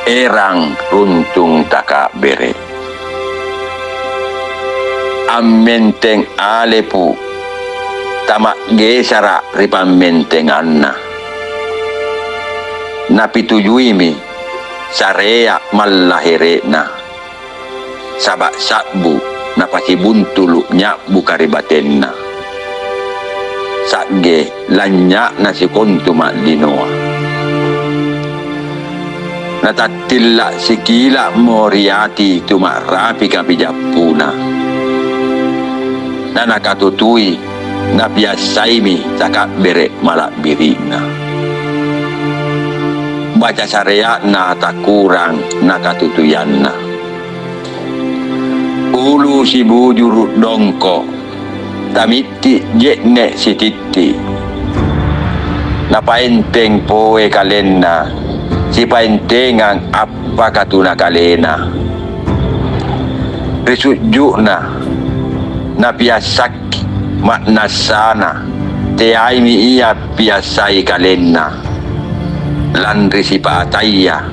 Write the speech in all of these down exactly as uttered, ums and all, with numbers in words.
Erang runtung taka'bere'. Ammenteng alepu tama'gesara' ri pammentenganna. Napitujuimi sarea' mallahere'na, saba' sa'bu napasibuntulu' nya'bu karibatenna. Sa'ge lanynya'na sikontu ma'linoa. Natattilla' sikila'mo ri ati tu ma'rapika pijappuna. Nanakatutui, napiassaimi taka'bere' mala'biri'na. Baca sarea'na takurang nakatutuianna. Ulu sibujuru' dongko', tamitti' je'ne' sititti'. Napaenteng poe kalenna, sipaentengang appaka tuna kalena. Ri sujju'na, napiassakki ma'nassana, teaimi ia piassai kalenna. Lanri sipataya,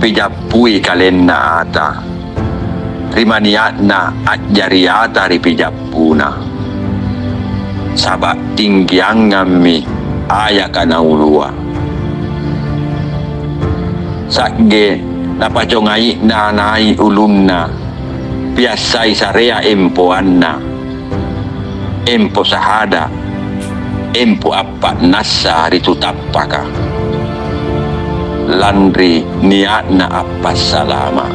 pijappui kalenna ata. Ri mania'na a'jari ata ri pijappuna. Saba' tinggiangammi ayaka naulua. Sa'ge napacongai'na nai' ulunna, piassai sarea empoanna. Empo sahada', empo appa'nassa ri tu tappaka, lanri nia'na appassalama'.